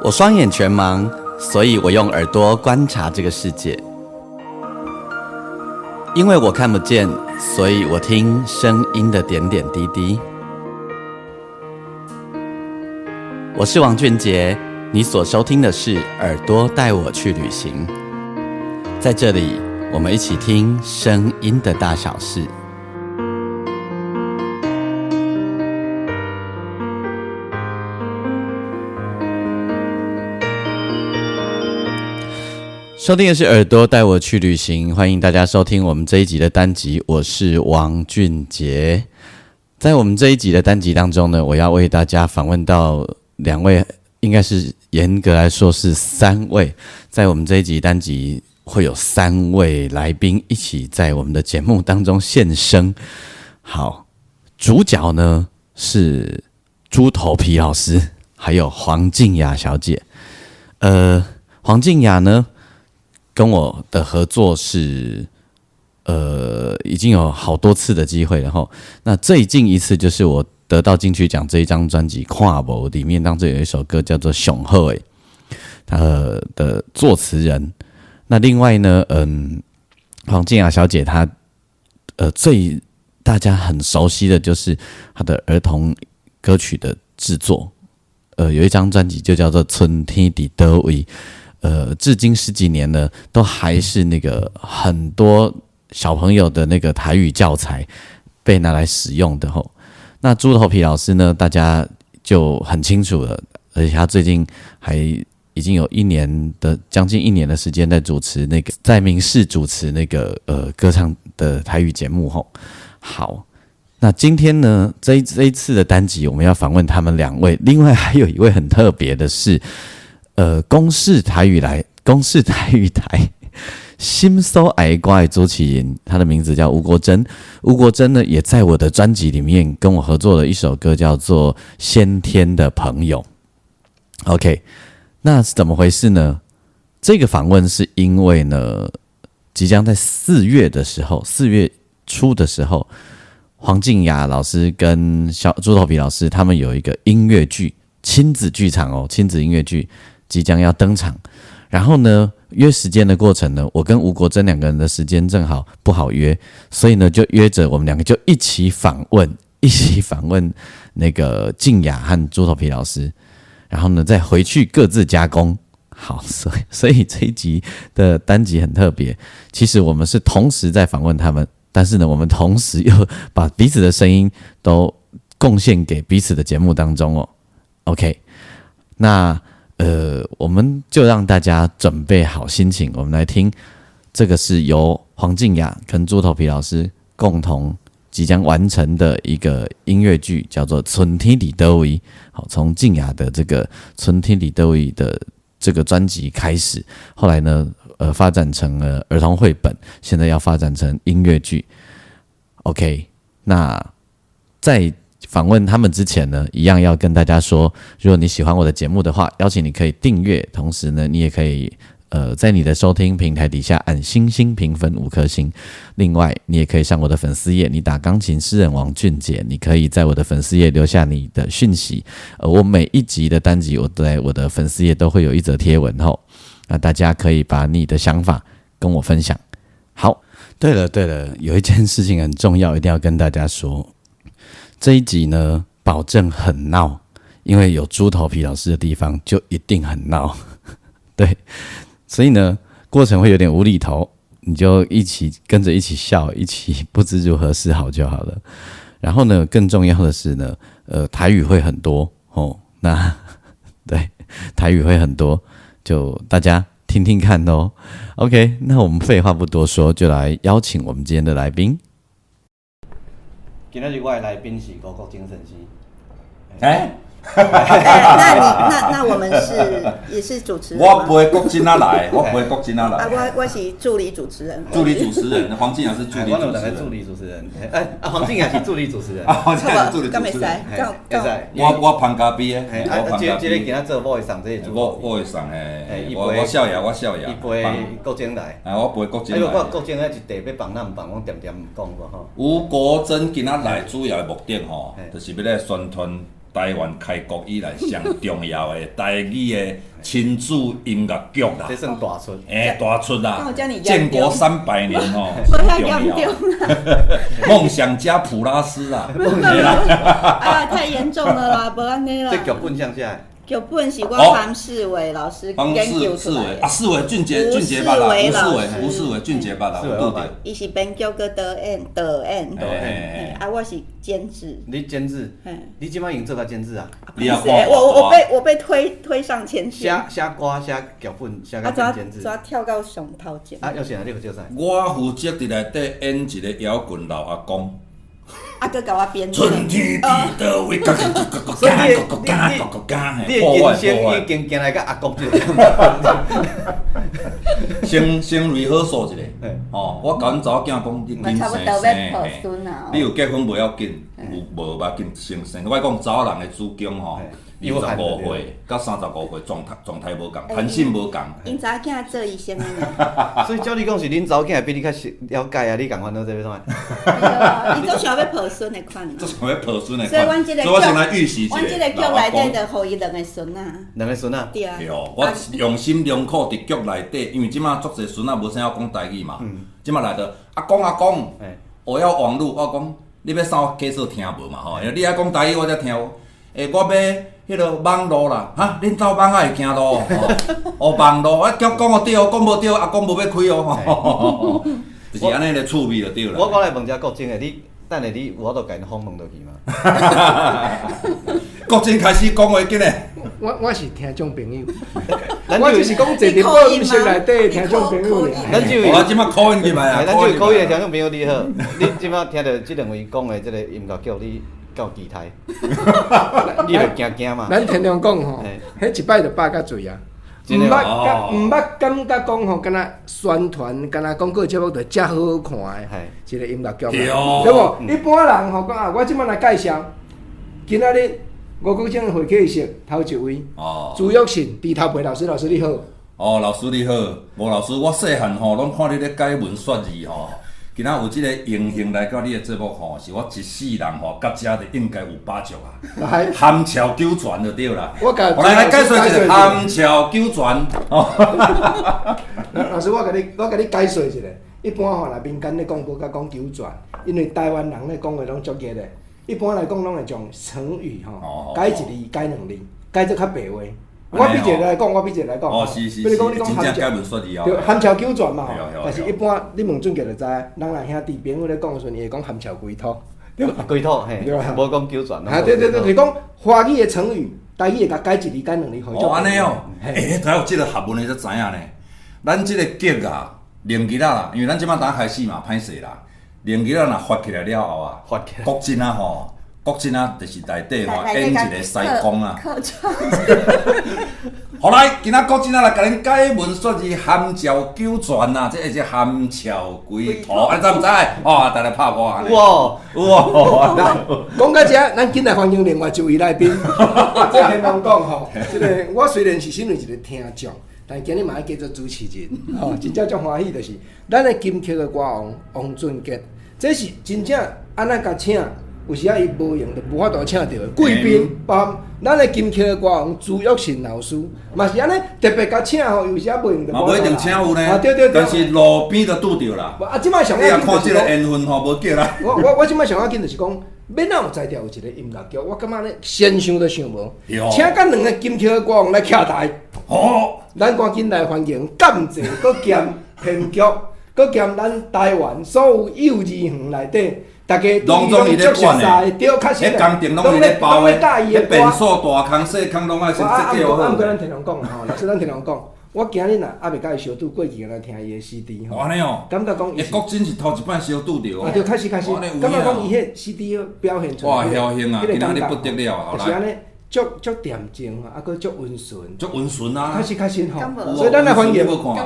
我雙眼全盲，所以我用耳朵觀察這個世界。因為我看不見，所以我聽聲音的點點滴滴。我是王俊傑，你所收聽的是《耳朵帶我去旅行》。在這裡，我們一起聽聲音的大小事。收聽的是《耳朵帶我去旅行》，歡迎大家收聽我們這一集的單集。我是王俊傑，在我們這一集的單集當中呢，我要為大家訪問到兩位，應該是嚴格來說是三位，在我們這一集單集會有三位來賓一起在我們的節目當中現身。好，主角呢是豬頭皮老師，還有黃靜雅小姐。黃靜雅呢，跟我的合作是，已經有好多次的機會了齁。那最近一次就是我得到金曲獎這一張專輯《看無》裡面當中有一首歌叫做《上好的》，他的作詞人。那另外呢，黃靜雅小姐她，最大家很熟悉的就是她的兒童歌曲的製作，有一張專輯就叫做《春天佇佗位》。至今十幾年呢，都還是那個很多小朋友的那個台語教材被拿來使用的吼。那豬頭皮老師呢，大家就很清楚了，而且他最近還已經有一年的將近一年的時間在主持那個在民視主持那個歌唱的台語節目吼。好，那今天呢，這一次的單集我們要訪問他們兩位，另外還有一位很特別的是，公視台語來，公視台語台，心所愛歌的主持人，他的名字叫吳國禎。吳國禎呢，也在我的專輯裡面跟我合作了一首歌，叫做《先天的朋友》。OK，那是怎麼回事呢？這個訪問是因為呢，即將在四月的時候，4月初的時候，黃靜雅老師跟小豬頭皮老師他們有一個音樂劇，親子劇場哦，親子音樂劇。即將要登場，然後呢，約時間的過程呢，我跟吳國禎兩個人的時間正好不好約，所以呢，就約着我們兩個就一起訪問，一起訪問那個靜雅和豬頭皮老師，然後呢，再回去各自加工。好，所以這一集的單集很特別，其實我們是同時在訪問他們，但是呢，我們同時又把彼此的聲音都貢獻給彼此的節目當中哦。OK，那我們就讓大家準備好心情，我們來聽這個是由黃靜雅跟豬頭皮老師共同即將完成的一個音樂劇，叫做《春天佇佗位》。好，從靜雅的這個《春天佇佗位》的這個專輯開始，後來呢，發展成了兒童繪本，現在要發展成音樂劇。OK，那在訪問他們之前呢，一樣要跟大家說，如果你喜歡我的節目的話，邀請你可以訂閱，同時呢，你也可以在你的收聽平台底下按星星評分5顆星。另外，你也可以上我的粉絲頁，你打鋼琴詩人王俊傑，你可以在我的粉絲頁留下你的訊息。我每一集的單集，我在我的粉絲頁都會有一則貼文吼，那大家可以把你的想法跟我分享。好，對了對了，有一件事情很重要，一定要跟大家說。這一集呢，保證很鬧，因為有豬頭皮老師的地方就一定很鬧，對，所以呢，過程會有點無厘頭，你就一起跟着一起笑，一起不知如何是好就好了。然後呢，更重要的是呢，台語會很多哦，那對，台語會很多，就大家聽聽看哦。OK，那我們廢話不多說，就來邀請我們今天的來賓。今仔日我的來賓是吳國禎先生。欸，那你那我們是也是主持人。我陪國禎仔來，我陪國禎仔來。啊，我是助理主持人。助理主持人，黃靜雅是助理主持人。我有兩個助理主持人。欸，啊，黃靜雅是助理主持人。啊，黃靜雅是助理主持人。會使。我捧咖啡的。我捧咖啡。這個今仔做某會送這個。我會送嘿。我少爺，我少爺。伊陪國禎來。啊，我陪國禎來。我國禎彼一塊欲放咱毋放，阮恬恬毋講過吼。吳國禎今仔來主要的目的吼，就是欲來宣傳。台灣開國以來上重要的台語的親子音樂劇啦。這算大出。欸，大出啦！建國300年哦，重要。夢想家普拉斯啊！啊，太嚴重了啦，無按呢啦。這劇本啥寫的？劇本是我方世偉老師研究出來。啊，世偉俊傑，俊傑捌啦，吳世偉，吳世偉俊傑捌啦，有拄著。伊是編劇閣導演，導演。導演。啊，我是監製。你監製？你這擺用做甲監製啊？你也我被推上前線。寫歌、寫劇本、寫甲變監製。怎跳到上頭前？啊，有啥你負責啥？我負責佇內底演一個搖滾老阿公。啊，閣共我編。春天佇佗位？所以你的人生已經行來到阿公這個。先 rehearsal 一下，哦，我共阮查某囝講，你緊生生，你有結婚袂要緊，有無要緊先生。我講查某人的子宮吼，25歲佮35歲狀態無仝，彈性無仝。𪜶查某囝做醫生的。所以照你講是恁查某囝比你較了解啊，你共煩惱這欲創啥？伊總想欲抱孫的款。總想欲抱孫的款。所以阮這個所以我先來預習一下。阮這個劇內底就予伊兩個孫仔。兩個孫仔。對啊。對，我用心良苦佇劇內底，因為這馬足濟孫仔無啥曉講台語嘛。這馬來著阿公阿公，我要網路，我講你欲啥我假設聽無嘛吼？你愛講台語我才聽有。欸，我欲彼个網路啦，哈，恁兜蠓仔會行路？哦，網路，啊，叫講予對，講無對，阿公無欲開哦。就是按呢咧趣味就對啦。我來問一下國珍的，你等下你有法度共𪜶訪問落去嗎？國珍開始講話緊咧。我是聽眾朋友，我只是講坐佇播音室內底聽眾朋友。咱這位，我這馬 call in 入來啊！咱這位 call in 的聽眾朋友你好，你這馬聽著這兩位講的這個音樂劇，你敢有期待？你會驚驚嗎？咱天龍講吼，彼一擺就飽甲醉啊！毋捌感覺講吼，敢若宣傳，敢若廣告節目就遮好好看的，一個音樂劇，對無？一般人吼講啊，我這馬來介紹，今仔日吳國楨會客室頭一位，朱育信豬頭皮老師，老師你好。哦，老師你好，吳老師，我細漢吼攏看你咧解文說字吼，今仔有這個榮幸來到你的節目吼，是我一世人吼，佮遮就應該有把握啊。含笑九泉就對啦。我來解說一下含笑九泉。老師，我共你解說一下。一般吼，若民間咧講無佮講九泉，因為台灣人咧講話攏足熱的。一般來講，攏會將成語吼解一字解兩字，解做較白話。我比一個來講，我比一個來講。哦，是是比如講，你講含笑，對，含笑九泉嘛。但是一般你問俊傑就知，人若兄弟朋友咧講的時陣，伊會講含笑歸土，對吧？歸土嘿，對吧？無講九泉。啊，對對對，就是講華語的成語，台語會共解一字解兩字。哦，按呢哦，欸，知有這個學問的才知影呢。咱這個劇啊，年紀仔啦，因為咱這馬剛開始嘛，歹勢啦。年紀仔若發起來了後啊，國珍啊吼，國珍啊，就是內底吼演一個師公啊。好來，今仔國珍啊來共恁解文說字含笑九泉啊，這個是含笑歸土，啊，知毋知？哦，大家拍鼓按呢。哇哇！講到這，咱緊來歡迎另外一位來賓。這天龍講吼，這個我雖然是身為一個聽眾，但今日嘛愛叫做主持人，吼，真正足歡喜，就是咱的金曲的歌王王俊傑，這是真正按呢共請，有時仔伊無閒就無法度請著的貴賓，包含咱的金曲的歌王朱育信老師，嘛是按呢特別共請吼，有時仔無閒就嘛無一定請有呢，啊對對對，但是路邊就拄著啦。啊，這擺上你也看這個緣分吼，無叫啦。我這擺上要緊就是講，欲哪有才調有一個音樂劇，我感覺咧先想都想無，請甲兩個金曲的歌王來徛台。哦，咱趕緊來歡迎，監製閣兼編劇，閣兼咱台灣所有幼兒園內底，大家攏總伊咧管的，對，確實，彼工程攏伊咧包的，彼便所大空細空攏愛先設計好。啊，毋過咱天龍講吼，老師咱天龍講，我今日若猶未共伊相拄，過去敢若聽伊的 CD 吼。按呢哦，感覺講，欸，國珍是頭一擺相拄著哦。啊，對，確實確實，感覺講伊彼 CD 表現出來，哇，僥倖啊，今仔日不得了啊，就是按呢。足足恬靜，啊，閣足溫順，足溫順啊！確實確實吼，所以咱來歡迎黃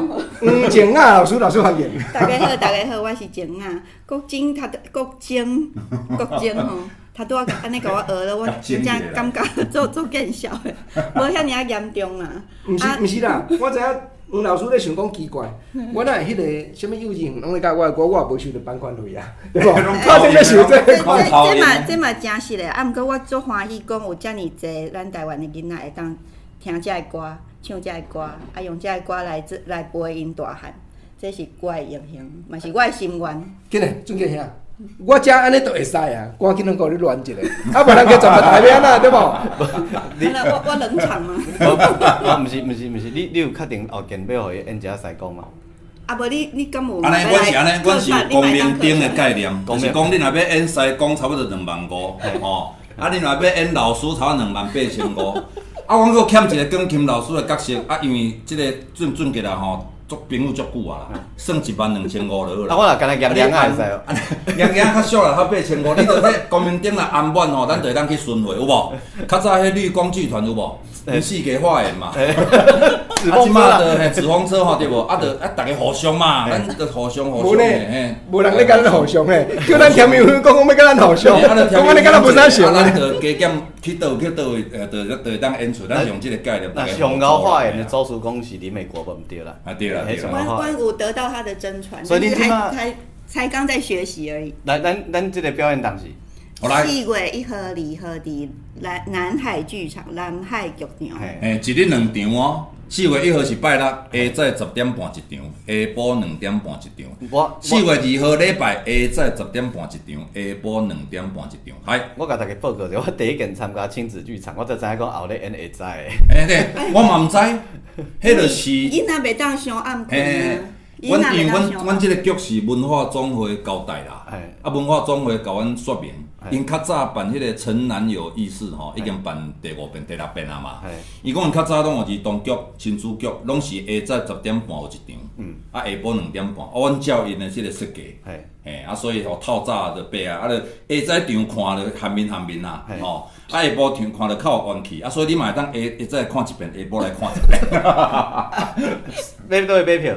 靜雅老師，老師歡迎。大家好，大家好，我是靜雅。國珍，他國珍，國珍吼，他拄仔按呢共我學了，我真正感覺做做見笑的，無遐爾仔嚴重啦。毋是毋是啦，我知影。黃老師咧想講奇怪，我哪會彼个啥物幼稚園攏咧教我的歌，我也無收著版權費啊，對無？我正咧想這這這這嘛這嘛真實的，啊，毋過我足歡喜講有遮爾濟咱台灣的囡仔會當聽這个歌，唱這个歌，啊，用這个歌來做來陪𪜶大漢，這是我的榮幸，嘛是我的心願。緊來，俊傑兄，我遮按呢都會使啊，趕緊攏共你亂一下，啊，無人叫全部台欲按怎對無？你我我冷場嗎？我毋是毋是毋是，你有確定後見欲予伊演這師公嗎？啊，無你你敢有？按呢，阮是按呢，阮是有光明燈的概念，就是講你若欲演師公，差不多2萬5，吼，啊，你若欲演老師，差不多2萬8500。啊，阮閣欠一個鋼琴老師的角色，啊，因為這個俊俊傑啦吼。做朋友足久啊啦，算1萬2500就好啦。啊，我若干焦驗量會使哦。驗量較俗啦，較8500。你著彼光明頂若安滿吼，咱就會當去巡迴有無？較早彼綠光劇團有無？𪜶四界化演嘛。啊，這馬就嘿紙風車吼對無？啊，就啊，逐家互相嘛，咱就互相互相嘿。無人咧共咱互相嘿，叫咱甜蜜粉講講欲共咱互相，講按呢敢若無啥像。啊，咱就加減去佗去佗位，就就會當演出。咱用這個概念。那上高化演的祖師講是林美國無毋對啦。啊對啦。阮有得到他的真傳，所以你才剛在學習而已。來，咱這個表演當時，4月1號、2號佇南南海劇場南海劇場。欸，一日兩場哦。4月1號是拜六，下早10點半一場，下晡2點半一場。4月2號禮拜，下早10點半一場，下晡2點半一場。係。我共大家報告者，我第一遍參加親子劇場，我才知影講後咧演下早的。欸對，我嘛毋知，彼就是。囡仔袂當傷暗睏啊。阮因為阮這個劇是文化總會交代啦，啊文化總會共阮說明，𪜶較早辦彼個城南有意思吼，已經辦第五遍、第六遍啊嘛。伊講𪜶較早攏有兒童劇、親子劇，攏是下早10點半有一場，啊下晡2點半。啊，阮照𪜶的這個設計，嘿，啊所以吼透早就爬啊，啊就下早場看著含面含面啦，吼，啊下晡場看著較有元氣，啊所以你嘛會當下下早看一遍，下晡來看一遍。買佗位買票？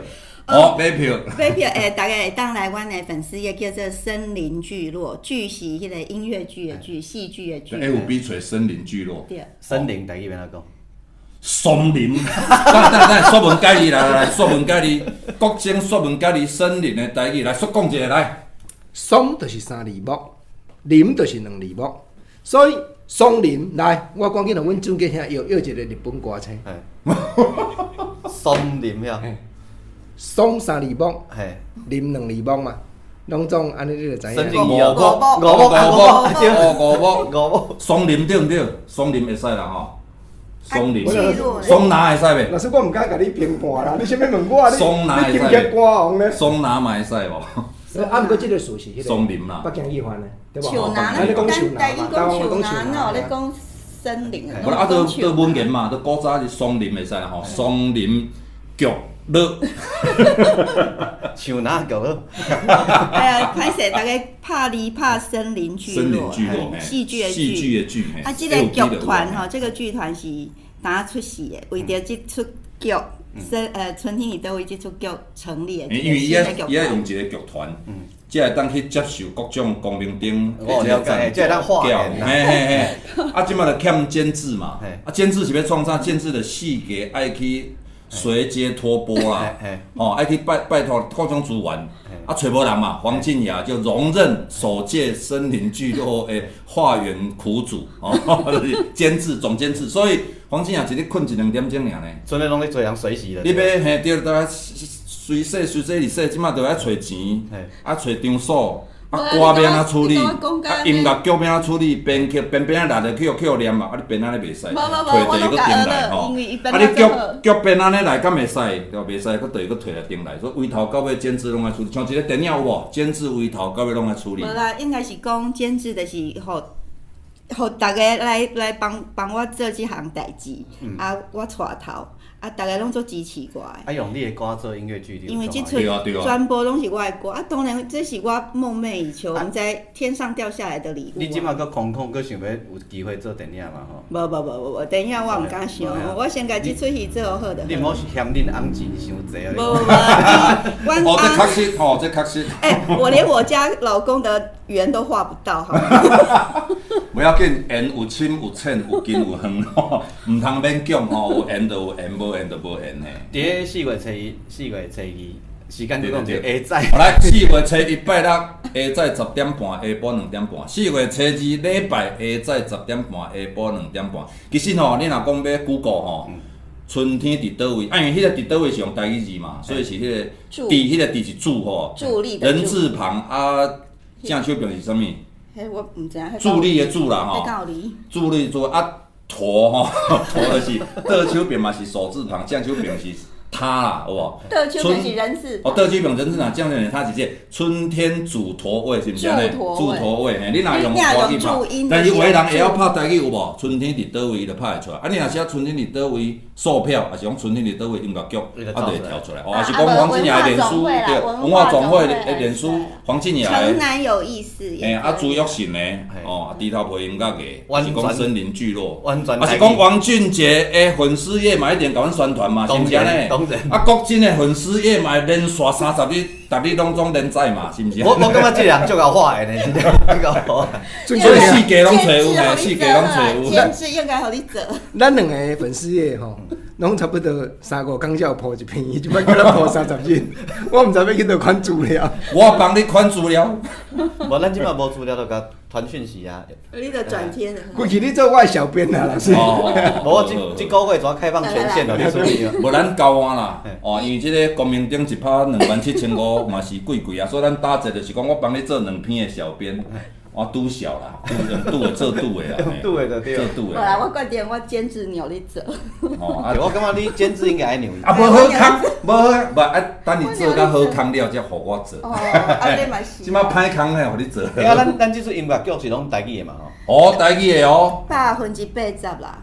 哦，買票，買票，欸，逐家會當來阮的粉絲頁叫做森林聚落，劇是彼個音樂劇的劇，戲劇的劇。 FB 揣森林聚落。對。森林台語欲按怎講？松林。等等等，說文解字來來來，說文解字，國政說文解字，森林的台語來，速講一下來。松就是三字木，林就是兩字木，所以松林來，我趕緊予阮俊傑兄搖搖一個日本歌星。松林呀。松三字木，林兩字木嘛，攏總按呢你就知影。五木，五木，五木，五木，松林對毋對？松林會使啦吼。松林，松拿會使袂？老師，我毋敢共你評判啦，你啥物問我？松拿會使袂？歌王呢？松拿嘛會使無？啊，毋過這個詞是彼個松林啦，北京語番的，對無？樹林，咱講樹林嘛，台灣講樹林，哪有咧講森林？無啦，啊，都都文言嘛，都古早是松林會使啦吼，松林劇。樂，樹林劇樂。哎呀，歹勢，逐家拍字拍森林聚落，戲劇的戲劇的劇。啊，這個劇團吼，這個劇團是當出世的，為著這齣劇，春天佇佗位這齣劇成立的。因為伊愛伊愛用一個劇團，才會當去接受各種光明燈我了解，才會當化嘿嘿嘿。啊，這馬就欠監製嘛，啊，監製是欲創啥？監製的細節愛去。隨街托缽啦，吼，愛去拜拜託各種資源，啊，揣無人嘛。黃靜雅就榮任首屆森林聚落的化緣苦主，哦，就是監製總監製，所以黃靜雅一日睏一兩點鐘爾呢。陣咧攏咧揣人隨時。你欲嘿對，逐下隨洗隨洗佇洗，這馬就愛揣錢，啊揣場所。啊，歌欲按怎處理？啊，音樂劇欲按怎處理？編曲編編啊，來就去予念嘛，啊，你編按呢袂使，退佇閣重來吼。啊，你劇劇編按呢來敢會使？對，袂使，閣佇閣退來重來。所以為頭到尾監製攏愛處理，像一個電影有無？監製為頭到尾攏愛處理。無啦，應該是講監製就是予予逐家來來幫幫我做這項代誌，啊，我帶頭。啊！逐家攏足支持我的。啊，用你的歌做音樂劇，因為這齣全部攏是我的歌，啊，當然這是我夢寐以求，毋知天上掉下來的禮物。你這馬閣空空，閣想欲有機會做電影嘛？吼。無無無無無，電影我毋敢想，我先共這齣戲做好就好。你毋好嫌恁翁錢傷濟啊！無無無，哦，這確實，吼，這確實。欸，我連我家老公的。圓都畫不到，好嗎？無要緊，緣有深有淺，有近有遠吼，毋通勉強吼，有緣就有緣，無緣就無緣嘿。佇咧4月初一，4月初二，時間就講一下好來，4月初一拜六下早10點半，下晡2點半。4月初二禮拜下早10點半，下晡2點半。其實吼，你若講欲 Google 吼，春天佇佗位？啊，因為彼個佇佗位是用台語字嘛，所以是彼個佇，彼個佇是助吼，助力的人字旁啊，正手邊是啥物？彼我毋知影。助力的助啦吼，助力助啊，佗吼，佗就是倒手邊嘛是手字旁，正手邊是他啦，有無？倒手邊是人字。哦，倒手邊人字旁，正手邊他是這個春天主佗位是毋是按呢？主佗位，嘿，你若用華語拍，但是有的人會曉拍台語有無？春天佇佗位伊就拍會出來。啊，你若寫春天佇佗位售票，抑是講春天佇佗位音樂劇，啊，就會跳出來。哦，抑是講黃俊雅的臉書，對，文化總會的臉書，黃俊雅的。城南有意思。嘿，啊，朱玉信的，哦，豬頭皮音樂的，是講森林聚落，抑是講王俊傑的粉絲頁嘛，一定共阮宣傳嘛，是毋是按呢？啊，國珍的粉絲頁嘛，連續30日，逐日攏總連載嘛，是毋是？我感覺這個人足𠢕話的呢，真正足𠢕話。所以四界攏揣有呢，四界攏揣有。監製應該予你做。咱兩个粉絲頁吼，攏差不多三五工才有鋪一篇，伊這擺叫咱鋪30日，我毋知欲去佗款資料。我幫你款資料。無，咱這擺無資料就共傳訊息啊。你就轉貼。過去你做我的小編啊，老師。無，這這個月怎開放權限了？你注意。無，咱交換啦。哦，因為這个光明頂一拍27,500嘛是貴貴啊，所以咱打折就是講我幫你做兩篇的小編。我拄小啦，用拄的做拄的啦，拄的就對。做拄的。無啦，我決定我監製讓你做。哦，啊，我感覺你監製應該愛讓伊。啊，無好空，無好，無啊，等你做甲好空了，才予我做。哦，啊，你嘛是。這擺歹空的，予你做。啊，咱這出音樂劇是攏台語的嘛吼？哦，台語的哦。80%啦。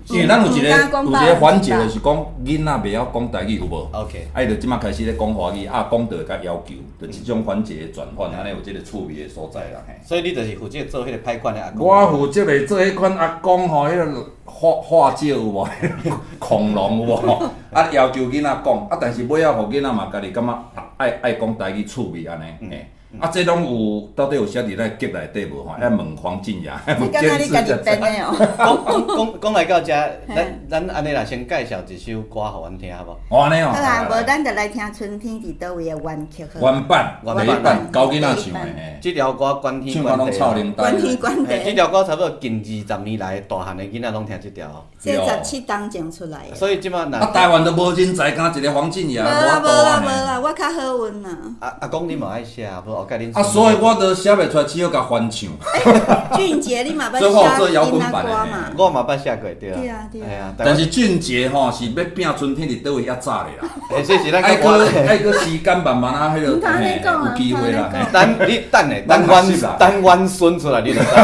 因為咱有一個有一個環節，就是講囡仔袂曉講台語有無？ OK。啊，伊就這擺開始咧講華語，啊，講就會較要求，就這種環節的轉換，按呢有這個趣味的所在啦。嘿。所以你就是負責做彼個歹款的阿公。我負責會做彼款阿公吼，彼个畫畫石有無？恐龍有無？啊，要求囡仔講，啊，但是尾仔予囡仔嘛家己感覺愛愛講台語趣味按呢。嘿。啊，這攏有到底有寫佇咱劇內底無吼？愛問黃俊雅。這敢若你家己編的哦。講講講來到遮，咱咱按呢啦，先介紹一首歌予阮聽好無？哦，按呢哦。好啊，無咱就來聽《春天佇佗位》的原曲好。原版，原版，九囡仔唱的嘿。這條歌關天關地。關天關地。這條歌差不多近20年來，大漢的囡仔攏聽這條。這17冬前出來的。所以這擺若。啊，台灣都無人才，敢一个黃俊雅。無啦無啦無啦，我較好運啦。阿阿公你嘛愛寫，無後蓋恁。啊，所以我都寫袂出來，只好共翻唱。俊傑，你嘛捌寫囡仔歌嘛？我嘛捌寫過，對啊。對啊對啊。但是俊傑吼是欲拼春天佇佗位遐早咧啦。欸，這是咱愛閣愛閣時間慢慢啊，彼个有機會啦。等你等下，等阮等阮孫出來，你就知。好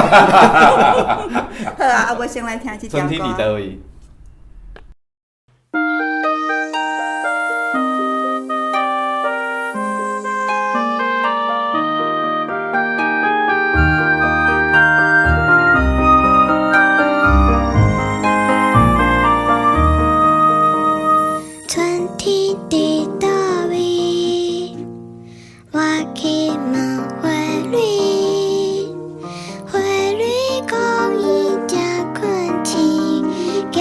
啊，啊，我先來聽這條歌。春天佇佗位？春天佇佗位？我去問花蕊，花蕊講伊正困醒，叫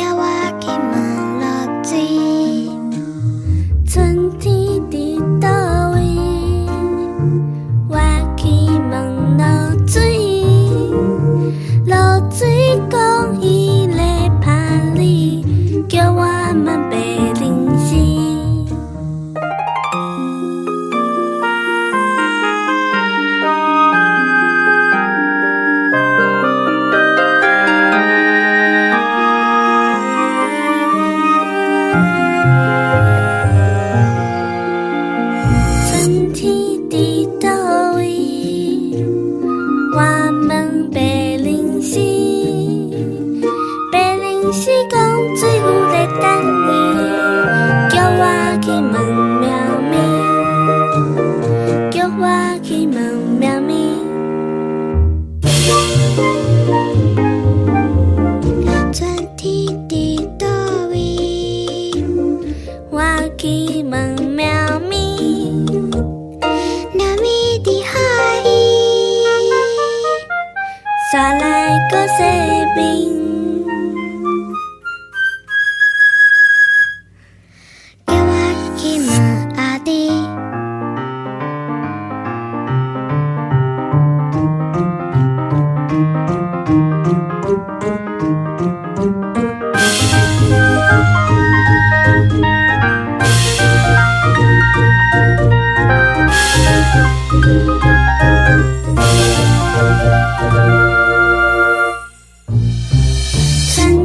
春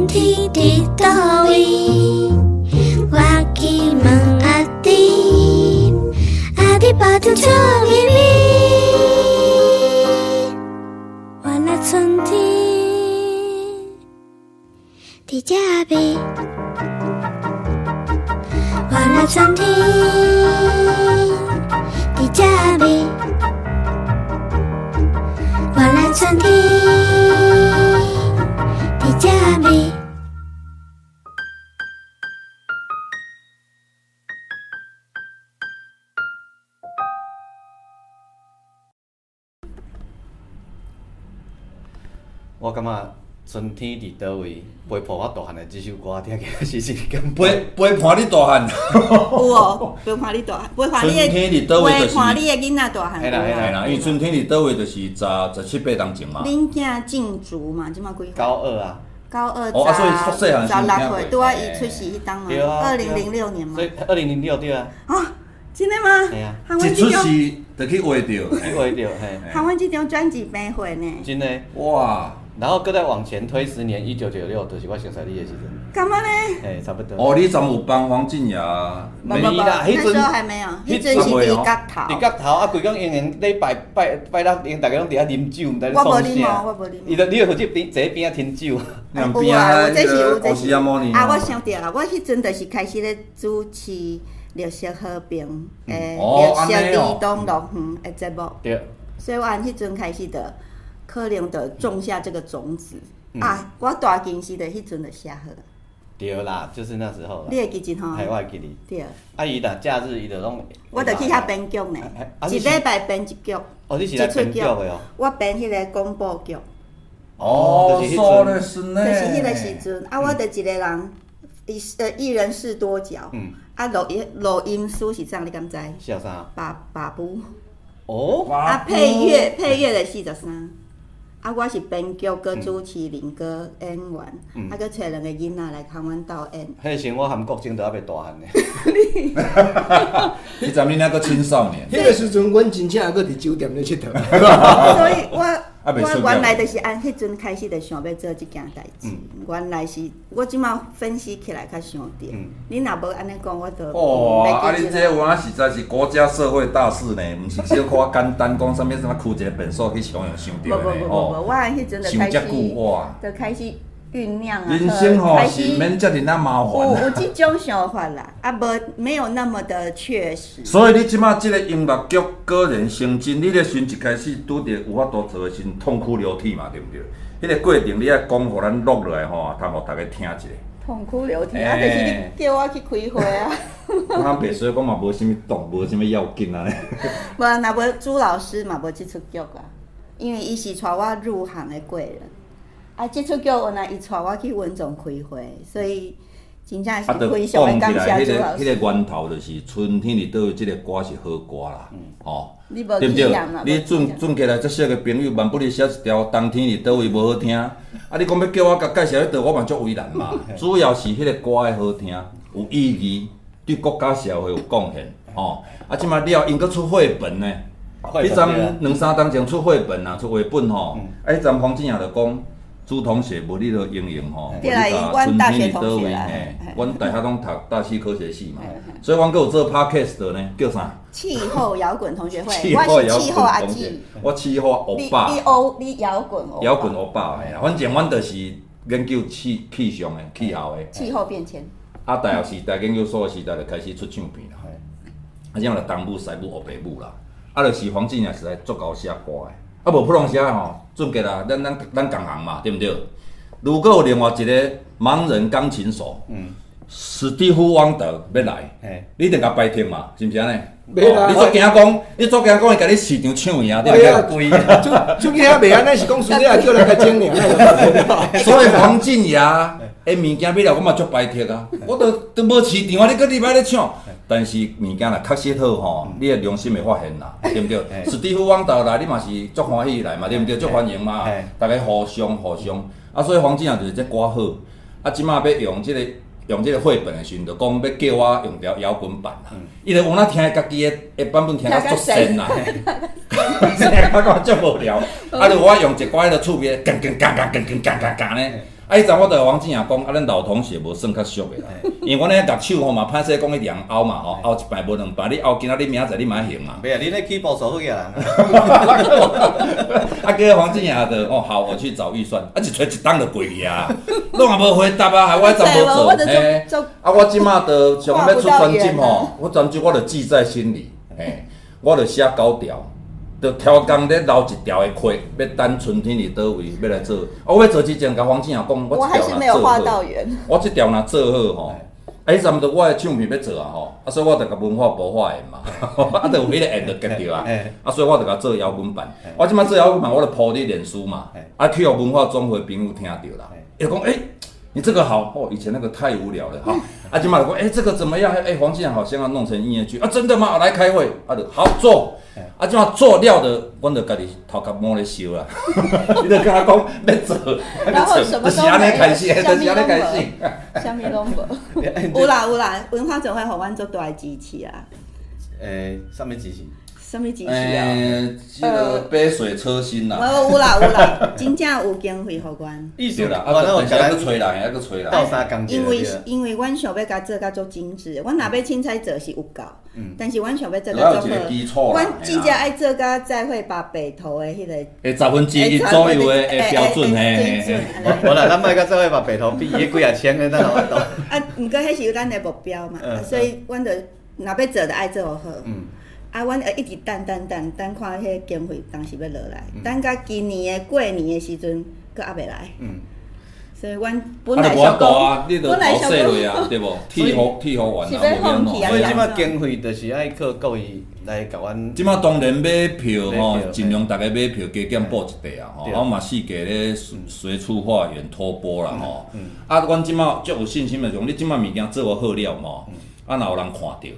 天伫佗位？我去问阿弟，阿弟抱着笑眯眯。原来春天伫这边，原来春天伫这边，原来春天伫这边。我感覺春天佇佗位陪伴我大漢的這首歌，聽起來是真感動。陪陪伴你大漢。有哦，陪伴你大漢，陪伴你春天佇佗位就是陪伴你的囡仔大漢。嘿啦嘿啦嘿啦，因為春天佇佗位就是十七八年前嘛。恁囝進竹嘛，這馬幾歲？高二啊，高二哦啊所以細漢時十六歲，有聽過拄仔伊出世彼當嘛對啊， 2006年嘛所。以2006對啊，啊，真的嗎？嘿啊含阮一出這張，世就去畫著。去畫著嘿，含阮這張專輯編會呢？真的。哇！然後閣再往前推10年，1996，就是我熟似你的時陣，幹嘛呢？嘿，差不多。哦，你怎有幫黃俊雅？無無無，啦彼陣那時候還沒有，彼陣是佇角頭。佇角頭啊，規工永遠咧拜拜拜六，𪜶逐家攏佇遐啉酒，毋知咧我無創啥。啉哦我無啉伊就你就負責邊坐邊仔聽酒。有啊，有這是有這烏是西亞摩尼。啊，我想著啦，我彼陣就是開始咧主持綠色和平的哦綠色按呢哦兒童樂園的節目，對。所以我按彼陣開始就可能就種下這個種子啊。我大近視就彼陣就寫好，對啦，就是那時候啦。你會記得吼？嘿，我會記得。對。啊，伊若假日伊就攏。我就去遐編劇呢，一禮拜編一劇。哦，你是來編劇的哦。我編彼個廣播劇。哦，就是所以是呢。就是彼個時陣，啊，我就一個人，一人飾多角。啊，錄音錄音師是啥？你敢知？是啥？爸爸母。哦。啊，配樂配樂的43。啊，我是編劇、閣主持人、閣演員，啊，閣揣兩個囡仔來共阮鬥演。彼時我含國政都猶未大漢呢。彼陣你那個青少年。彼個時陣，阮真正還閣佇酒店咧𨑨迌。所以我我原來就是按彼陣開始就想欲做這件代誌。原來是我這馬分析起來較想著。你若無按呢講，我就哦，啊！恁這有影實在是國家社會大事呢，毋是小可簡單講啥物啥物開一個便所去想想著的呢。無無無無，我按彼陣就開始，就開始醞釀啊。人生吼是免遮爾仔麻煩。有這種想法啦，啊無沒有那麼的確實。所以你這馬這個音樂劇果然成真，你咧時陣一開始拄著有法度做的時陣，痛哭流涕嘛，對毋對？彼個過程你愛講，予咱錄落來吼，通予逐家聽一下。痛哭流涕，啊！就是你叫我去開會啊。我白說講嘛，無啥物動，無啥物要緊啊。無，若無朱老師嘛，無這齣劇啊，因為伊是帶我入行的貴人。啊，這齣劇原來伊帶我去文總開會，所以真正是非常的感謝朱老師。彼個源頭就是春天佇佗位，這個歌是好歌啦，吼，對毋對？你轉轉過來，這識的朋友，萬不離寫一條冬天佇佗位無好聽。啊，你講欲叫我共介紹彼段，我嘛足為難嘛。主要是彼個歌的好聽，有意義，對國家社會有貢獻，吼。啊，這馬了，𪜶閣出繪本呢。彼陣兩三冬前出繪本啊，出繪本吼。啊，彼陣黃俊雅就講。朱同學無你著英雄吼，對啦，阮大學同學啦，阮大學攏讀大氣科學系嘛，所以阮閣有做 podcast 呢，叫啥？氣候搖滾同學會，我是氣候阿姊，我氣候歐巴，你歐你搖滾搖滾歐巴，嘿啦，反正阮就是研究氣氣象的、氣候的。氣候變遷。啊，大學時代研究所的時代就開始出唱片啦，啊，這樣就東舞西舞烏白舞啦，啊，就是黃俊雅實在足𠢕寫歌的。啊，無普通寫吼，俊傑啊，咱同行嘛，對毋對？如果有另外一個盲人鋼琴手，史蒂夫汪德欲來，你著共排斥嘛，是毋是按呢？袂啦，你足驚講，你足驚講伊共你市場搶贏，對毋對？出去遐袂按呢，是講私底下叫人共整爾。所以黃俊雅的物件買了，我嘛足排斥啊！我都都無市場啊，你閣入來咧搶。但是物件若確實好吼，你的良心會發現啦，對毋對？史蒂夫汪德來，你嘛是足歡喜來嘛，對毋對？足歡迎嘛，逐家互相互相。啊，所以黃俊雅就是這歌好。啊，這馬欲用這個用這个繪本的時陣，就講欲叫我用條搖滾版啦。伊就有哪聽家己的版本聽甲足仙啦，聽甲足無聊。啊，就我用一寡彼个趣味，鏘鏘鏘鏘鏘鏘鏘鏘呢。啊，彼陣我就黃子雅講，啊，咱老同學無算較俗的啦，因為阮咧樂手吼嘛，歹勢講去兩拗嘛吼，拗一擺無兩擺，你拗今仔你明仔載你嘛會還嘛。袂啊，你咧起步數好個人。啊，叫黃子雅就哦好，我去找預算，啊一揣一冬就過去啊，攏也無回答啊，害我彼陣無做。嘿，啊，我這馬就想欲出專輯吼，我專輯我就記在心裡，嘿，我就寫九條。就超工咧留一條的缺，欲等春天佇佗位欲來做。啊，我欲做之前，共黃子雅講，我這條若做好，我這條若做好吼，啊，彼陣就我的唱片欲做啊吼，啊，所以我就共文化部發言嘛，啊，就有彼个緣就結著啊，啊，所以我就共做搖滾版。我這擺做搖滾版，我就鋪佇臉書嘛，啊，去予文化總會朋友聽著啦，伊就講，欸，你這個好，哦，以前那個太無聊了，哈，啊，這擺就講，欸，這個怎麼樣？欸，黃子雅好像要弄成音樂劇，啊，真的嗎？來開會，啊，就好做。啊，這擺做了就，阮就家己頭殼摸咧燒啦。你就共我講欲做，欲做，就是按呢開始，就是按呢開始。啥物攏無。有啦有啦，文化總會予阮足大的支持啊。欸，啥物支持？啥物支持啊？欸，這个杯水車薪啦。無有啦有啦，真正有經費予阮。意思啦，啊，但是還閣揣人，還閣揣人。鬥相共。因為阮想欲共做共足精緻，阮若欲凊彩做是有夠，但是阮想欲做共足好。阮真正愛做甲再會吧北投的彼個。欸，1/10左右的標準嘿。無啦，咱莫共再會吧北投比伊幾啊千个，咱有法度。啊，毋過彼是咱的目標嘛，所以阮就若欲做，就愛做好。啊，阮會一直等等等等，看彼個經費當時欲落來，等到今年的過年的時陣，閣猶未來。所以阮本來想講，本來想講，對無？鐵予鐵予完啊，無免咯。所以這擺經費就是愛靠各位來共阮。這擺當然買票吼，盡量逐家買票加減補一塊啊吼。我嘛四界咧隨處化緣托缽啦吼。啊，阮這擺足有信心的，講你這擺物件做好了吼，啊，若有人看著。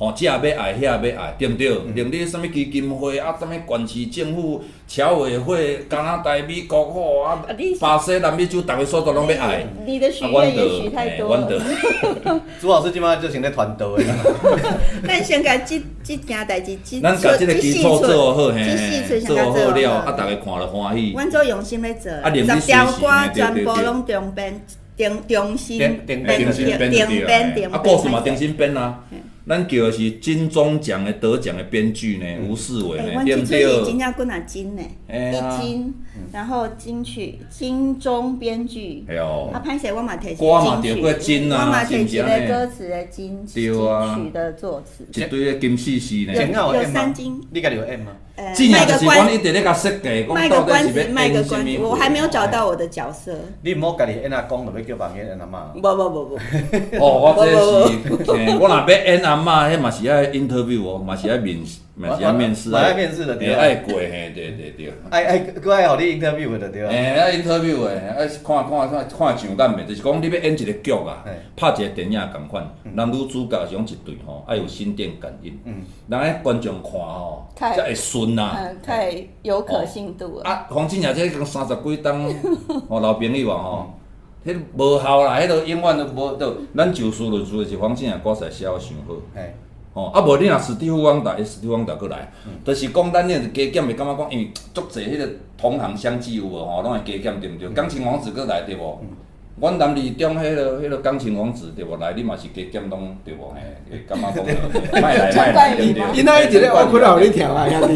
吼，這欲愛，遐欲愛，對毋對？連你啥物基金會啊，啥物縣市政府、僑委會、加拿大、美國吼啊，巴西、南美洲，逐个所在攏欲愛。你的許願也許太多了。朱老師這擺就成咧傳道的。咱先共這這件代誌，這咱共這个基礎做好，嘿，做好了，啊，逐家看了歡喜。阮做用心咧做，10條歌全部攏重編，重新編，重編，重編。啊，故事嘛重新編啊。咱叫的是金鐘獎的得獎的編劇呢，吳世偉呢，對不對？阮這出是真正幾若金呢，一金，然後金曲、金鐘編劇。對哦。啊，歹勢我嘛提金曲，我嘛提一個歌詞的金金曲的作詞。一堆的金絲絲呢。有三金。你家己有演嗎？賣個關，一直咧共設計，講到底是欲演啥物？我還沒有找到我的角色。你毋好家己演阿公，就欲叫別人演阿嬤。無無無無。哦，我這是，我若欲演阿嬤，彼嘛是愛 interview 哦，嘛是愛面，嘛是愛面試。嘛愛面試就對。愛過嘿，對對對。愛愛，閣愛予你 interview 就對。嘿，愛 interview 的，愛看看看看上眼袂？就是講你欲演一個劇啊，拍一個電影仝款，男女主角是講一對吼，愛有心電感應，人彼觀眾看吼，才會順啊。太有可信度了。啊，黃子雅這講30幾冬，吼老朋友啊吼，彼無效啦，彼个永遠都無。就咱就事論事，就是黃子雅歌詞寫得傷好。吼，啊無你若史蒂夫汪達，史蒂夫汪達閣來，就是講咱那個加減會感覺講，因為足濟彼個同行相忌有無吼，攏會加減對毋對？鋼琴王子閣來對無？阮南二中彼个鋼琴王子對無？來你嘛是加減攏對無？嘿，會感覺講莫來莫來對毋對？伊那一直咧挖窟予你跳啊，兄弟！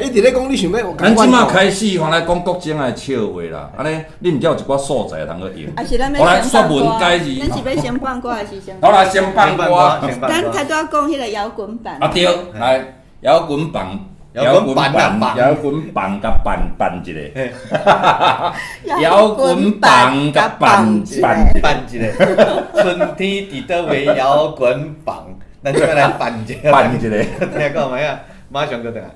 一直咧講你想欲。咱這馬開始，原來講國政的笑話啦，按呢，恁遮有一寡素材通去用。啊是咱欲先放歌，咱是欲先放歌還是先？好啦，先放歌。咱頭拄仔講彼個搖滾版。啊對，來搖滾版。搖滾棒，搖滾棒共辦辦一個，搖滾棒共辦辦辦一個，春天佇佗位搖滾棒，咱這來辦一個，辦一個，聽過沒啊？馬上閣轉來。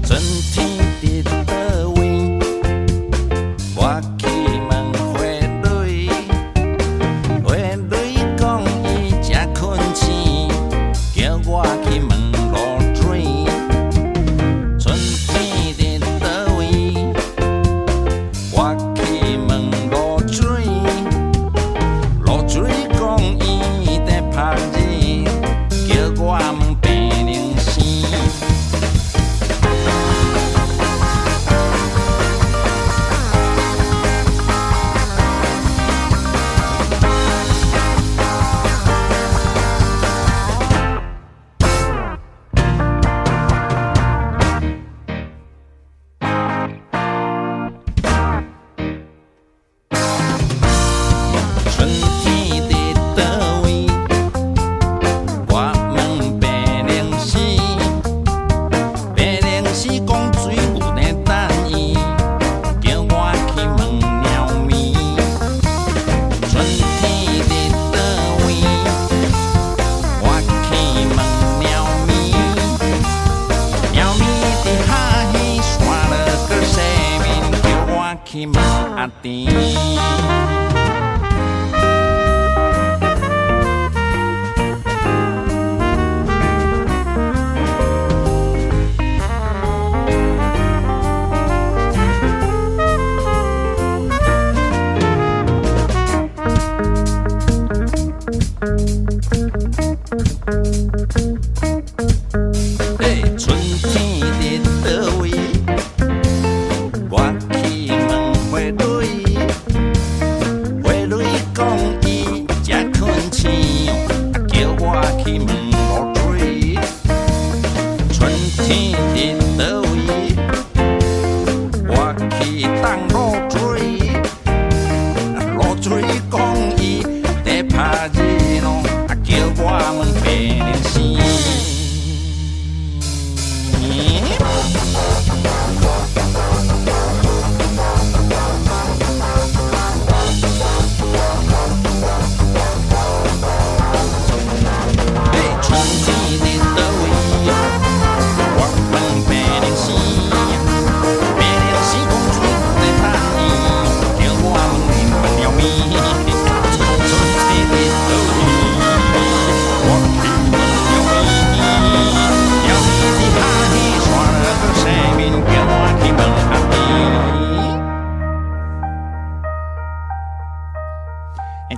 春天佇佗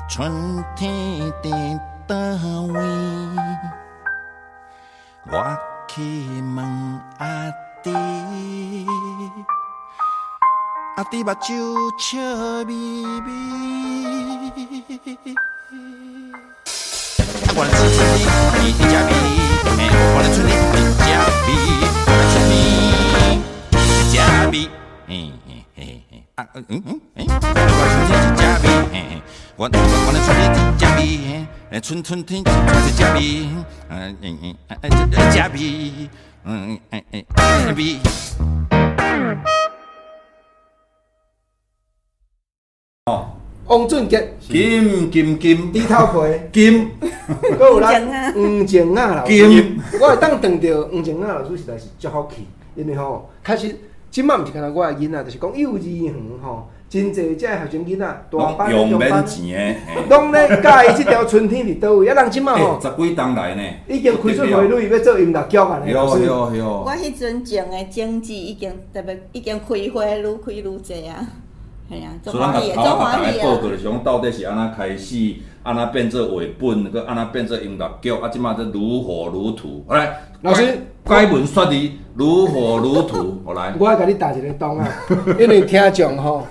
春天佇佗位？我去问阿弟，阿弟目睭笑眯眯。啊，原来春天伫遮味，嘿，原来春天伫遮味，原来春天伫遮味，嘿嘿嘿嘿，啊嗯嗯嘿，原来春天伫遮味，嘿嘿，原来春天伫遮味，嘿，春天伫遮味，嗯嗯嗯，遮味，嗯嗯嗯味。王俊杰，金金金，猪头皮，金，阁有咱黄静雅老师，金，我会当撞著黄静雅老师实在是足福气，因为吼，确实这摆毋是干焦我的囡仔，就是讲幼儿园吼，真济这学生囡仔，大班、用中班，免钱的，拢咧教伊这条春天伫佗位，啊，人这摆吼，十几冬来呢，已经开出花蕊欲做音乐剧啊，老师。我彼阵种的种子已经特别，已经开花愈开愈济啊。系啊，所以咱共头仔共大家报告就是讲，到底是按怎开始，按怎变做绘本，阁按怎变做音乐剧，啊，这马这如火如荼。来，老师改文说字，如火如荼。好来，我爱共你搭一个档啊，因为听众吼，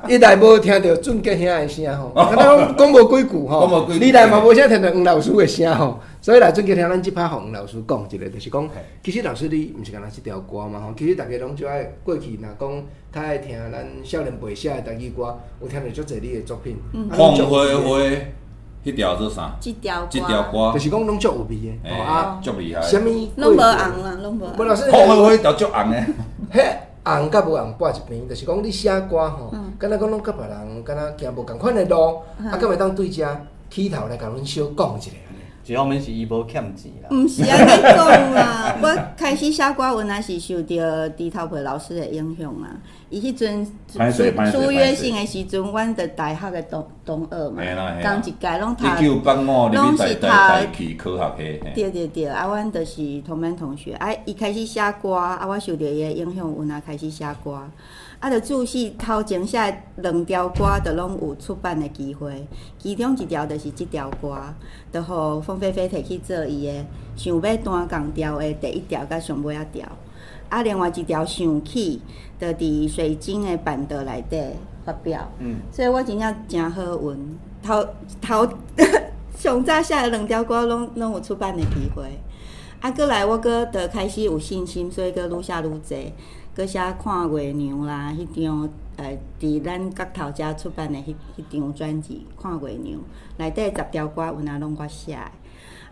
一来无听著俊杰兄的声吼，敢若讲讲无几句吼，二来嘛无啥听著黄老师的声吼，所以来俊杰兄，咱这摆予黄老师讲一个，就是讲，其实老师你毋是干焦这条歌嘛吼，其实逐家拢足爱过去，若讲较爱听咱少年辈写的台语歌，有听著足济你的作品。凤花花，彼条做啥？这条这条歌，就是讲拢足有味的，啊，足厉害。啥物？拢无红啦，拢无。无老师，凤花花彼条足红的。彼红佮无红摆一边，就是讲你写歌吼，敢若讲拢佮别人敢若行无仝款的路，啊，敢会当对这起头来共阮小讲一下？一方面是伊无欠钱啦。毋是按呢讲啦，我开始写歌，原来是受著猪头皮老师的影响啊。伊彼阵出约信的时阵，阮伫大学的同学嘛，仝一届拢读， 1985拢是读大气科学系。对对对，啊，阮就是同班同学。啊，伊开始写歌，啊，我受著伊的影响，有哪开始写歌。啊，就注释头前写的两条歌，就拢有出版的机会。其中一条就是这条歌，就予凤飞飞提去做伊的想欲弹仝调的第一条佮上尾仔条。啊，另外一条想起，就伫水晶的办桌内底发表。所以我真正诚好运，头头上早写的两条歌拢有出版的机会。啊，阁来我阁就开始有信心，所以阁愈写愈济。阁写看月娘啦，彼张伫咱角头遮出版的彼张专辑《看月娘》，内底10条歌有哪拢我写的。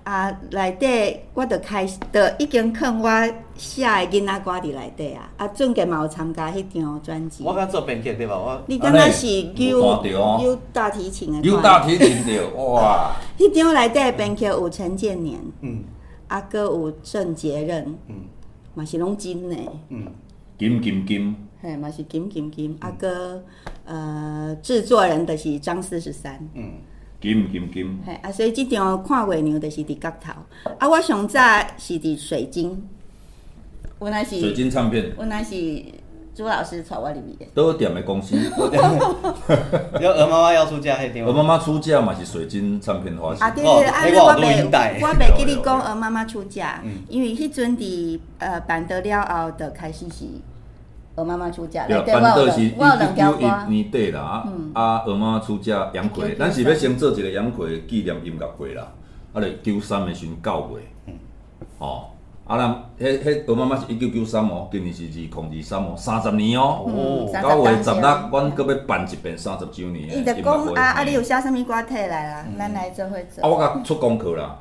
啊，内底我就开始，就已经囥我写的囡仔歌伫内底啊。啊，俊杰嘛有参加彼张专辑。我敢做编曲对无？我你敢若是扭大提琴的？扭大提琴对，哇！彼张内底的编曲有陈建年，啊，阁有郑杰任，嘛是拢真的，金金金，嘿，嘛是金金金，啊，阁制作人就是张43，金金金，嘿，啊，所以这张看月娘就是伫角头，啊，我上早是伫水晶，原来是水晶唱片，原来是朱老师带我入去的。倒店的公司，你鹅妈妈要出嫁彼张。鹅妈妈出嫁嘛是水晶唱片发行。啊对对，啊我袂记你讲鹅妈妈出嫁，因为彼阵伫办桌了后，就开始是鹅妈妈出嫁。对，办桌是1991年底啦，啊鹅妈妈出嫁杨奎，咱是欲先做一个杨奎纪念音乐会啦，啊，就93的时阵9月，哦。啊，咱彼鹅妈妈是1993哦，今年是2023哦，30年哦。9月16，阮阁欲办一遍30周年的伊就讲啊，你有写啥物歌提来啦？咱来做伙做。啊，我共出功课啦。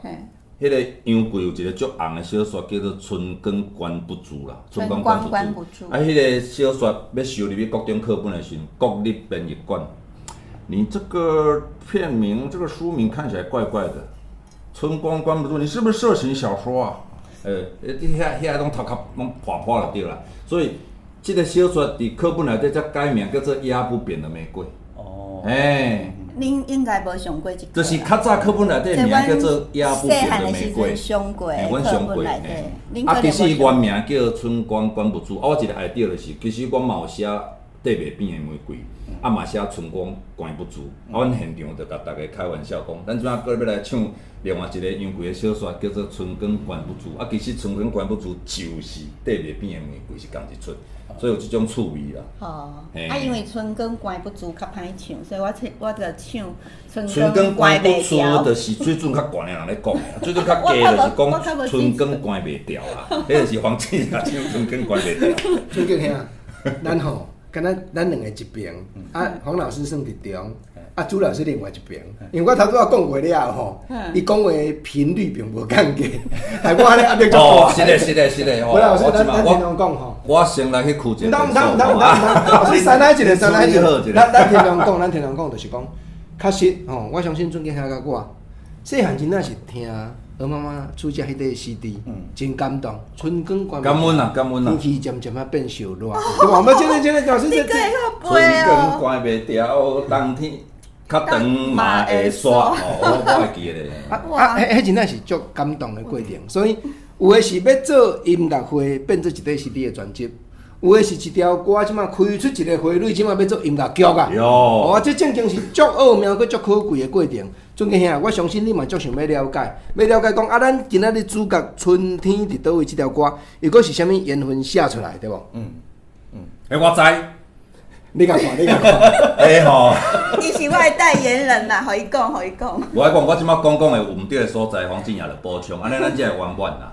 彼个杨贵有一个足红的小说，叫做《春光关不住》啦，《春光关不住》。啊，彼个小说欲收入去国中课本的时阵，国立编译馆，你这个片名、这个书名看起来怪怪的，《春光关不住》，你是不是色情小说啊？你遐拢头壳拢破破就对啦，所以这个小说伫课本内底才改名叫做《压不扁的玫瑰》。哦，欸，恁应该无上过这个。就是较早课本内底名叫做《压不扁的玫瑰》。上过课本内底。啊，其实原名叫《春光关不住》。啊，我一个爱著就是，其实我嘛有写缀袂扁的玫瑰，啊嘛写春光关不住。啊，阮现场就共逐家开玩笑讲，咱这马阁欲来唱另外一个杨贵的小说，叫做《春光关不住》。啊，其实《春光关不住》就是缀袂扁的玫瑰是仝一出，所以有这种趣味啦。吼，嘿啊，因为春光关不住較歹唱，所以我唱我就唱春春光光關關不住，袂牢。就是水準較懸的人咧講的，水準較低就是講春光關袂牢啦。彼就是黃志啊，唱春光關袂牢。俊傑兄，咱吼，敢若咱兩个一邊，啊，黃老師算佇中，啊，朱老師另外一邊。因為我頭拄仔講過了後，伊講話頻率並無仝個，害我咧壓力足哦，大。是的，是的，是的，吼。無老師，我這咱咱馬天龍講吼。我先來去開一個毋通毋通毋通毋通，老師三來一個，三來一個。咱天龍講，咱天龍講就是講，確實吼，我相信俊傑兄佮我，細漢真正是聽鵝媽媽出這彼塊 CD，真感動。春光關感恩啊，感恩啊天。氣漸漸仔變燒熱，對無？無，這個這個老師你這閣會曉春背光哦？關袂牢，冬天較長嘛會煞。哦，我會記得。啊啊，彼彼真正是足感動的過程。所以有的是欲做音樂會，變做一塊 CD 的專輯；有的是一條歌，這馬開出一個花蕊，這馬欲做音樂劇啊。喲哦，這正經是足奧妙、閣足可貴的過程。俊傑兄，我相信你嘛足想欲了解，欲了解講啊，咱今仔日主角春天佇佗位這條歌，又閣是啥物緣分寫出來，對無？欸，我知。你共看，你共看。欸吼，伊是我的代言人啦，予伊講，予伊講。無愛講，我這馬講講的有毋對的所在，黃靜雅就補充，按呢咱才會圓滿啦。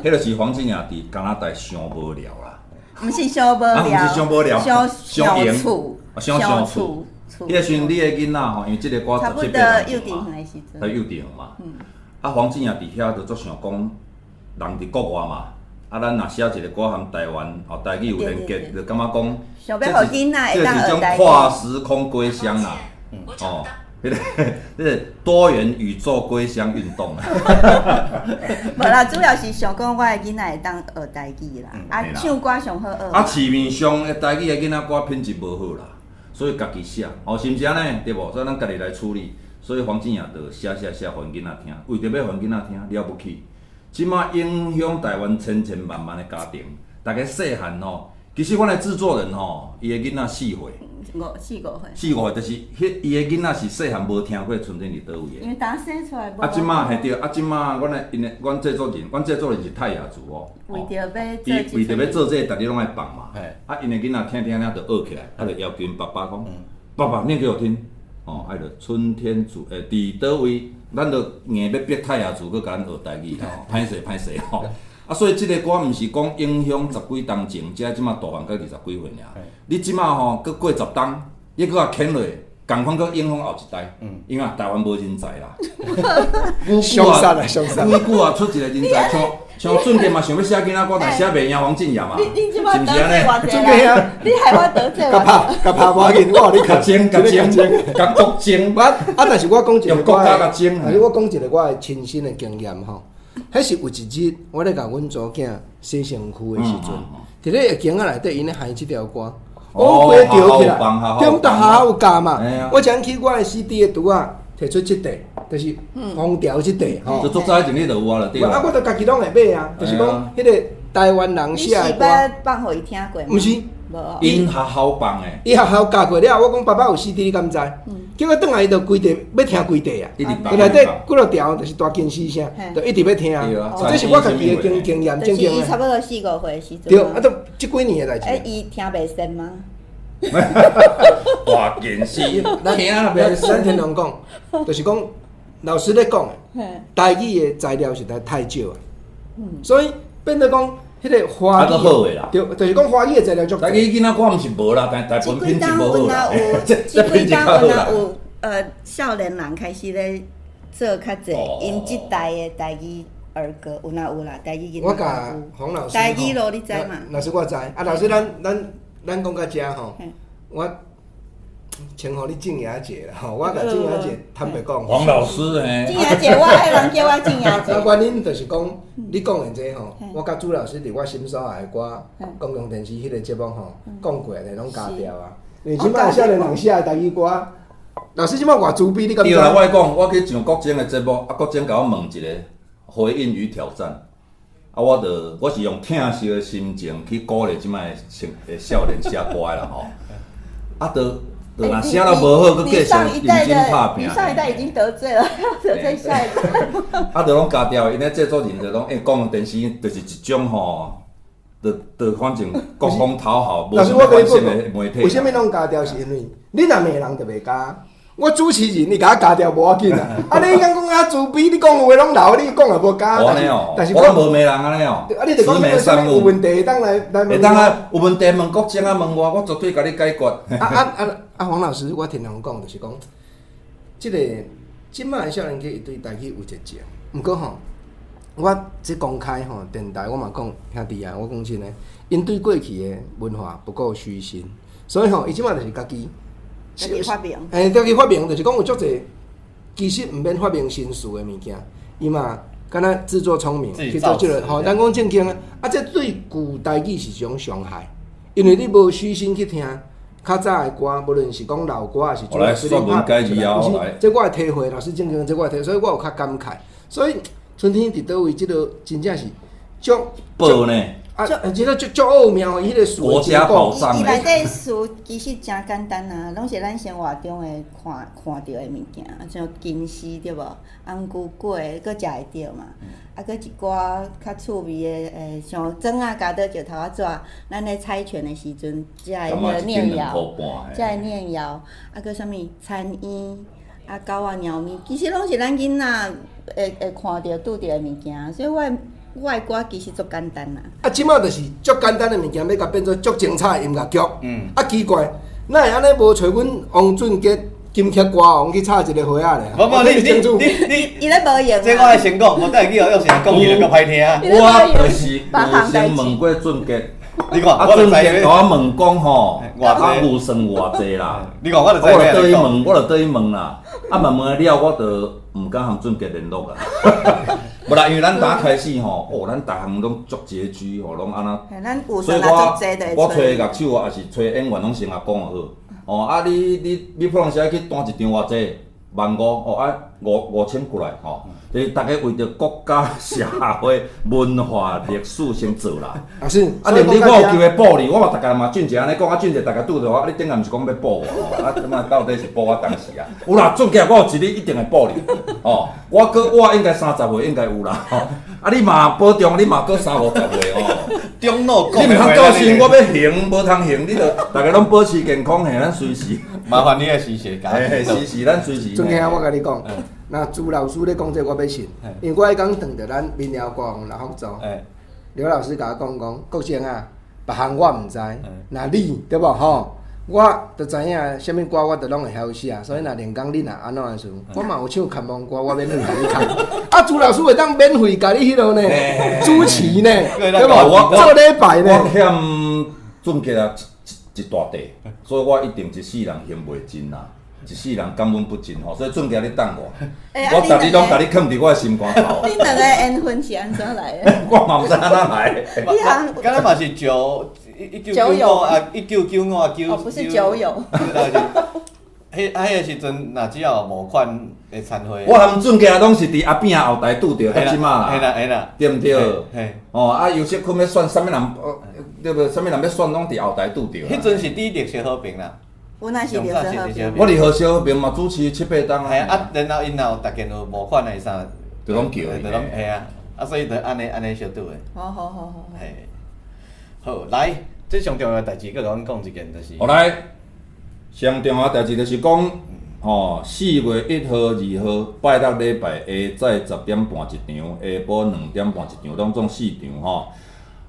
彼就是黃靜雅佇加拿大傷無聊啦。毋是傷無啊，毋聊，是傷無聊，傷傷閒厝，傷傷厝。彼個時陣，你的囡仔吼，因為這個歌差不十七八多幼歲嘛稚園的時陣。在幼稚園嘛。啊，黃靜雅佇遐就足想講，人佇國外嘛，啊，咱若寫一個歌和台灣吼台語有連結，就感覺講，想欲予囡仔會當這是一種學台語跨時空歸鄉啦，哦，彼個彼個多元宇宙歸鄉運動啊。無啦，主要是想講我的囡仔會當學台語啦，啊，唱歌上好學。啊，市面上的台語的囡仔歌品質無好啦，所以家己寫，哦，是毋是按呢？對無？所以咱家己來處理。所以黃靜雅就寫寫寫，予𪜶囡仔聽，為著欲予𪜶囡仔聽，了不起。這馬影響台灣千千萬萬的家庭，逐家細漢吼，其實阮的製作人吼，伊的囡仔四歲，五四五歲。四五歲就是彼伊的囡仔是細漢無聽過春天佇佗位的。因為當生出來無。啊，這馬嘿對，啊，這馬阮的𪜶的阮製作人，阮製作人是泰雅族哦。為著欲做伊為著欲做這個，逐日攏愛放嘛。啊，𪜶的囡仔聽聽聽就學起來，啊，就要求𪜶爸爸講：爸爸念給我聽。哦，啊，就春天住，欸，佇佗位，咱就硬欲逼泰雅族閣共咱學台語啦，歹勢歹勢吼。啊，所以這个歌毋是講影響十幾冬前，才這馬大漢才二十幾歲爾。你這馬吼，閣過十冬，你閣共牽落，仝款閣影響後一代。因為台灣無人才啦。相殺啊，相殺！久久啊，出一個人才，像像俊傑嘛，想欲寫囡仔歌，但寫袂贏黃俊業嘛，你你這是馬毋是按呢？得罪偌濟俊傑兄，你害我得罪共拍共拍無要緊，我予你共精共精共國精。我啊，但是我講一個用國家共精。但是我講一個我的親身的經驗吼，彼是有一日我咧共阮查某囝洗身軀的時陣，佇咧浴間仔內底，𪜶咧嗨這條歌，我規著起來，對，阮學校有教嘛。我曾去我的 CD 的櫥仔提出這塊，就是風調這塊吼。就足早以前你就有啊了，對。啊，我就家己攏會買啊，就是講彼個台灣人寫的歌。你是放予伊聽過嗎？毋是。無。𪜶學校放的。伊學校教過了，我講爸爸有 CD，你敢知？結果轉來伊就規塊欲聽規塊啊，伊內底幾落條就是大金絲聲，就一直欲聽。這是我家己的經經驗，就是伊差不多四五歲的時陣。對，啊，都這幾年的代誌。欸，伊聽袂深嗎？大件事，聽袂咱天龍講，就是講老師咧講的，台語的材料實在太少啊，所以變做講。彼個華語啦，對，就是講華語的材料足。台語囡仔歌毋是無啦，但大部分品質無好啦。這幾冬阮若有少年人開始咧做較濟，𪜶這代的台語兒歌有哪有啦？台語囡仔我共黃老師，台語咯，你知嘛？老師我知，啊，老師咱咱咱講到遮吼，我稱呼你靜雅姐啦吼，我共靜雅姐坦白講。黃老師嘿。靜雅姐，我愛人叫我靜雅姐。啊，原因就是講，你講的這吼，我佮朱老師佇我心所愛的歌，公共電視彼個節目吼，講過的攏加掉啊。因為這擺少年人寫的台語歌，老師這擺偌慈悲，你敢知？對啦，我講，我去上國珍的節目，啊，國珍共我問一個回應與挑戰，啊，我就我是用疼惜的心情去鼓勵這擺的少年寫歌的啦吼。啊，就若写了无好，阁继续认真拍拼。你上一代已经得罪了，得罪下一代。啊，就拢加掉，𪜶咧制作人就拢会讲电视，就是一种吼，就反正国风讨好，老师，我跟你讲，为啥物拢加掉？是因为你若骂人就袂加。我主持人，你共我加掉无要紧啊！啊，你敢讲啊自卑？你讲话拢流，你讲也无加。但是，但是我无骂人按呢哦。啊，你就讲有问题，会当来来问。会当啊，有问题问国政啊，问我，我绝对共你解决。啊啊啊啊！黄老师，我听人讲，就是讲，这个这摆的少年家伊对台语有热情，毋过吼，我这公开吼电台我嘛讲兄弟啊，我讲真的，𪜶对过去的文化不够虚心，所以吼，伊这摆就是家己。家己发明，欸，家己发明就是讲有足济，其实毋免发明新词的物件，伊嘛敢若自作聪明去做这个，吼，咱讲正经啊，啊，这对旧台语是一种伤害，因为你无虚心去听较早的歌，无论是讲老歌，抑是朱老师咧拍，毋是，这我的体会，老师正经，这我的体会，所以我有较感慨。所以春天伫佗位，这个真正是足宝呢。啊，这个足足奥妙，伊彼个词国家宝藏。伊内底词其实诚简单啊，拢是咱生活中会看看著的物件，像金丝对无？红菇粿，阁食会著嘛。啊，阁一寡较趣味的，欸，像庄仔咬刀石头仔纸，咱咧猜拳的时阵，才会彼个念谣，才会念谣。啊，阁啥物田婴，啊，狗仔猫咪，其实拢是咱囡仔会会看著拄著的物件，所以我的。我的歌其实足简单啦。啊，这摆就是足简单的物件，欲共变做足精彩的音乐剧。啊，奇怪，哪会按呢无揣阮王俊杰金曲歌王去插一个花仔咧？无无，你你你你，伊咧无用。这我爱先讲，无等下去予约成讲起来阁歹听。我就是有先问过俊杰，你看，啊，俊杰共我问讲吼，啊，预算偌济啦？你看，我就我就对伊问，我就对伊问啦。啊，问问了，我就毋敢和俊杰联络啊。无啦，因为咱打开始吼，哦，咱逐项拢足拮据吼，拢按呢。所以我我揣乐手抑是揣演员，拢先共讲好。哦，啊你你你普通时爱去弹一场偌济？万五哦，啊五五千过来吼，就是逐家为著国家社会文化历史先做啦。啊是，啊，连你我有机会补你，我嘛逐家嘛俊杰按呢讲，啊俊杰逐家拄著我，啊你顶下毋是讲欲补我吼，啊这摆到底是补我当时啊？有啦，俊杰我有一日一定会补你，哦，我阁我应该三十岁应该有啦，吼，啊你嘛保重，你嘛阁三五十岁哦。中脑你毋通到时我欲行无通行，你著逐家拢保持健康嘿，咱随时。麻烦你爱时时共。嘿，时时咱随时。俊杰，我共你讲，若朱老师咧讲这个，我欲信，因为我彼工撞著咱民谣歌王刘福州，刘老师共我讲讲，国政啊，别项我毋知，若你对无吼，我就知影啥物歌我都拢会晓写，所以若连讲你若按怎的时阵，我嘛有唱牵梦歌，我免费共你牵。啊，朱老师会当免费共你彼落呢，主持呢，对无？做礼拜呢。我欠俊杰啊一大块，所以我一定一世人行袂尽啦。一世人感恩不尽吼，所以俊杰你等我，我逐日拢共你囥伫我的心肝头。恁两个缘分是按怎来的？我嘛毋知按怎来的。敢若嘛是九一九九五啊，1995啊九。哦，不是酒友。彼啊，彼个时阵，若只要有募款的餐会，我和俊杰拢是伫阿扁后台拄著，到这摆啦。嘿啦，嘿啦，对毋对？哦，啊，游锡堃欲选啥物人？对无？啥物人欲选，拢伫后台拄著。彼阵是伫绿色和平啦。我那是绿色和平。我伫和平嘛主持七八冬啊。嘿啊，然后𪜶若有逐间有募款的啥，就拢叫伊，就拢嘿啊，啊，所以就按呢按呢相拄的。好好好好。嘿，好，来，这上重要的代志，阁共阮讲一件，就是。好来，上重要代志就是讲，吼，4月1号、2号，拜六礼拜下早10点半一场，下晡2点半一场，拢总四场吼。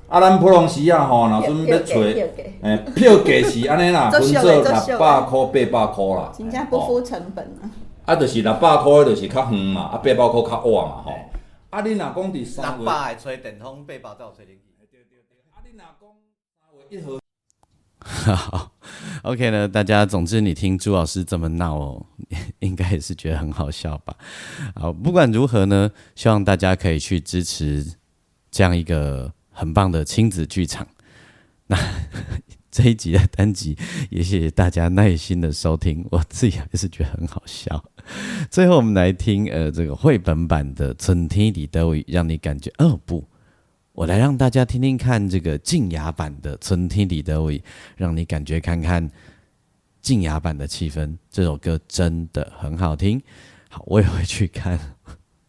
啊，咱普通时仔吼，若阵欲揣，欸，票价是按呢啦，分做600箍、800箍啦。真正不敷成本啊。啊，就是600箍，就是较远嘛，啊，800箍较晚嘛，吼。啊，你若讲伫三月， 600会吹电风，800才有吹冷气。对对对。啊，你若讲3月1号。好，OK 呢，大家，总之你听朱老师这么闹哦，应该也是觉得很好笑吧？好，不管如何呢，希望大家可以去支持这样一个很棒的亲子剧场。那这一集的单集，也谢谢大家耐心的收听，我自己还是觉得很好笑。最后我们来听这个绘本版的《春天里的位》，让你感觉哦不，我来让大家听听看这个静雅版的《春天里的位》，让你感觉看看静雅版的氣氛。這首歌真的很好聽，好，我也會去看。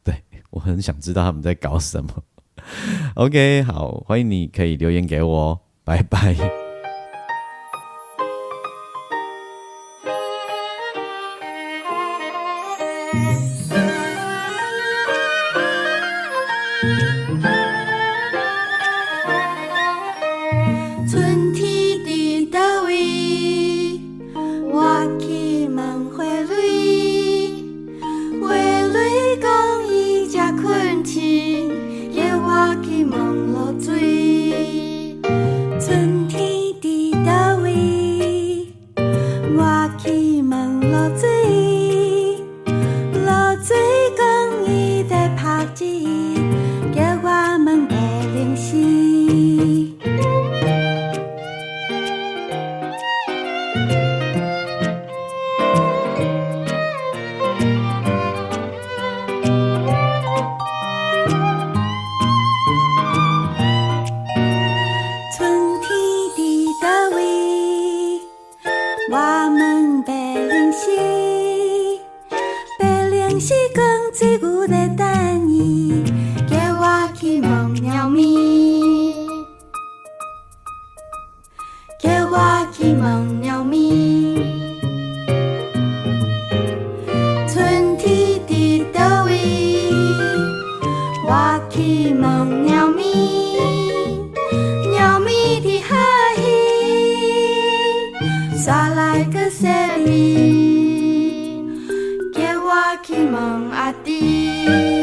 對，我很想知道他們在搞什麼。OK，好，歡迎你可以留言給我哦，拜拜。春天佇佗位？我去問花蕊，花蕊講伊正睏醒，叫我去問露水。春天佇佗位？我去問露水，露水講伊在拍子，叫我問白靈絲。春天佇佗位？我問白靈絲，白靈絲講水牛咧等伊，叫我去問貓咪，叫我去問貓咪。春天佇佗位？我去問貓咪，貓咪佇遐彼，煞來閣洗面，叫我去問阿弟。